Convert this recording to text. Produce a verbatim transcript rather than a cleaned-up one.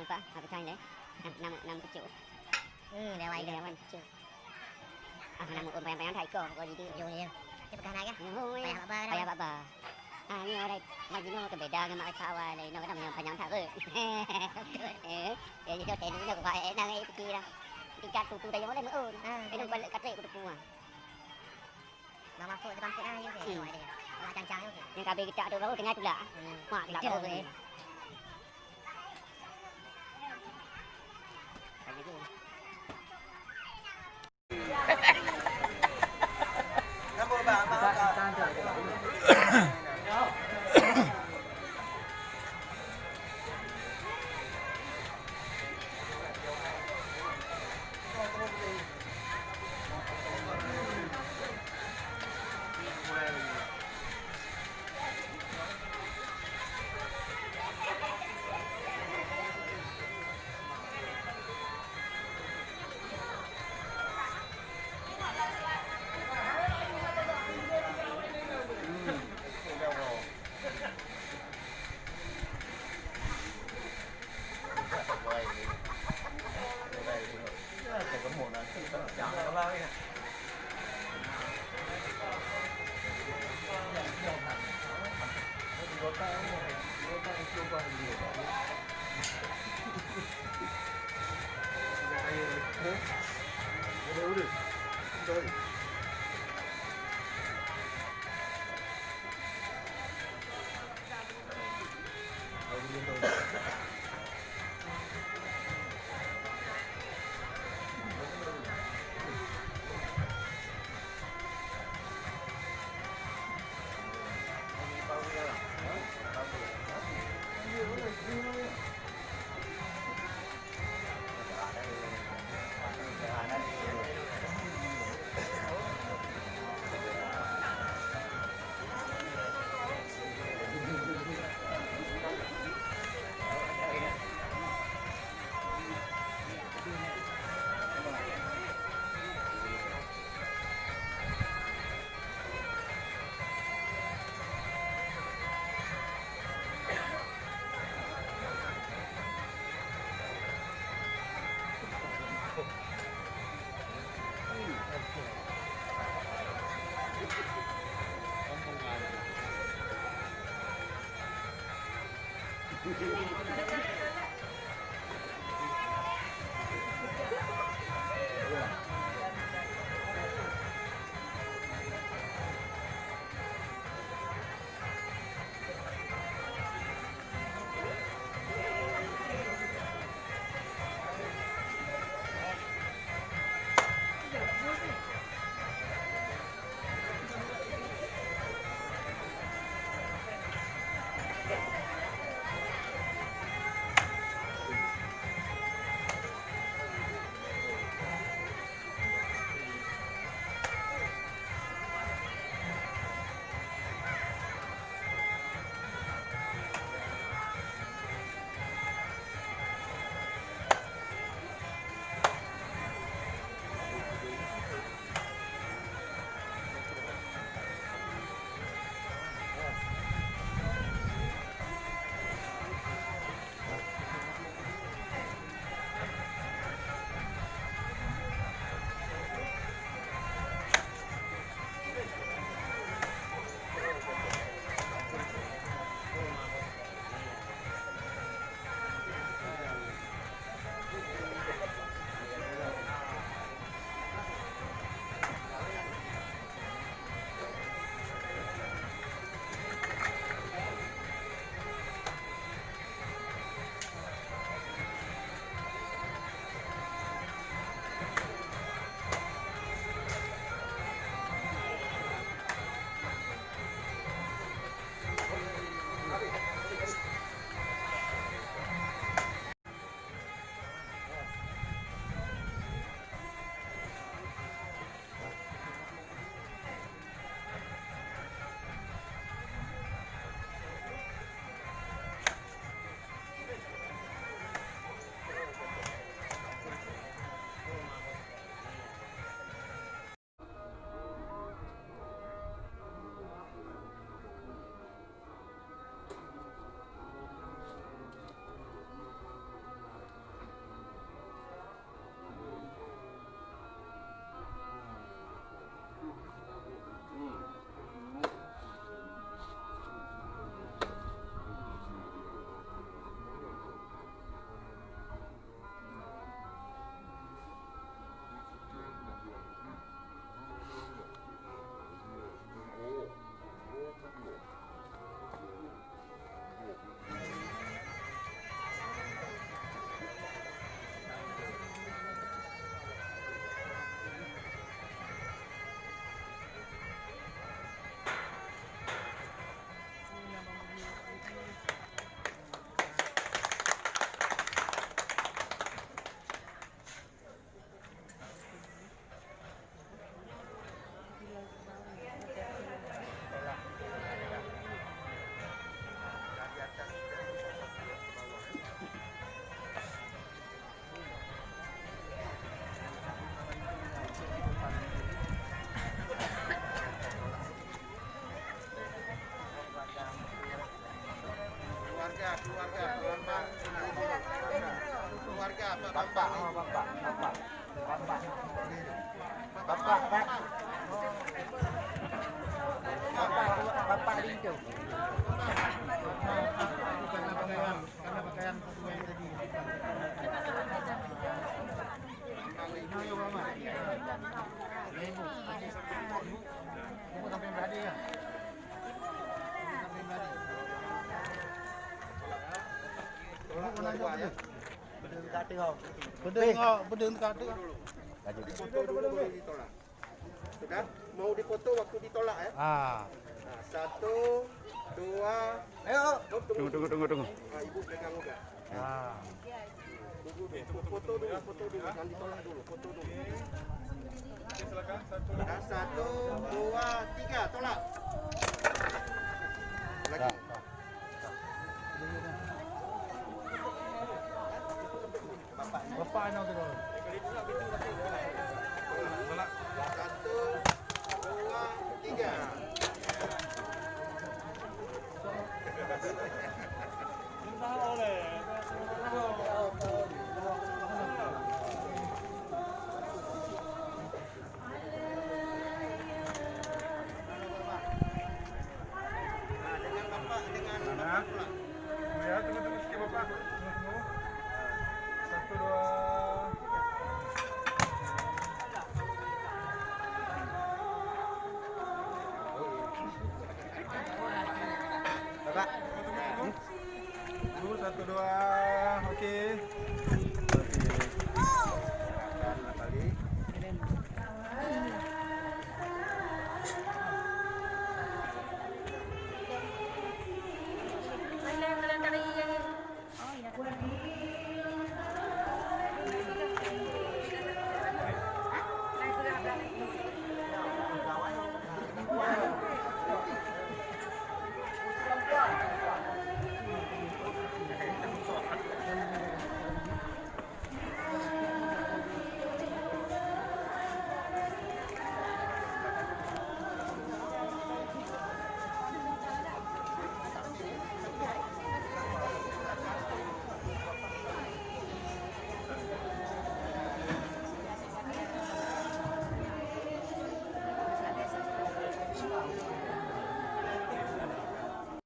Apa? Apa cang deh? Nam, nam, nam pucuk. Hmm, lewat Iya, itu. Wan. Pucuk. Ah, nam ôn payah-payah that iko, pokok di tu. Ujung dia. Dia pegang naik kan? Ui. Payah baba kan? Payah baba. Ah, ni orang majnun ke beda dengan mak kata awal. Ini orang yang panjang tak ke? Betul. Eh, ya, jadi saya dulu nak buat, eh, nang, eh, fikir lah. Tingkat tutu dah yang boleh meun. Ah, Ini betul. Balik katrek ke tepung ah. Mak mafuk terbangkit lah, ya, Hmm. ya, ya. Mak cancang, ya. Yang kabel kita tu baru tengah tulak. Hmm. Mak tulak Betul, baru. eh. Bapak, oh, bapak, bapak. Bapak. Bapak, Pak. Bapak, bapak linto. Karena pakaian, karena pakaian sesuai tadi. Ini yang lama. Ibu, ibu, ibu sampai berada ya? Sampai berada. Ibu pernah jawab ya? Pedeng, oh, pedeng kata. Difoto dulu baru ditolak. Sudah? Mau difoto waktu ditolak ya? Ah. Nah, satu, dua, ayo. Tunggu, tunggu, tunggu, tunggu. Ah, ibu pegang udah. Ah. Tunggu dulu. Foto dulu, foto dulu. Jangan ditolak dulu, foto dulu. Dah, satu, dua, tiga, tolak. Lagi. Dah, dah. Bapak anak tu. Satu, dua, tiga.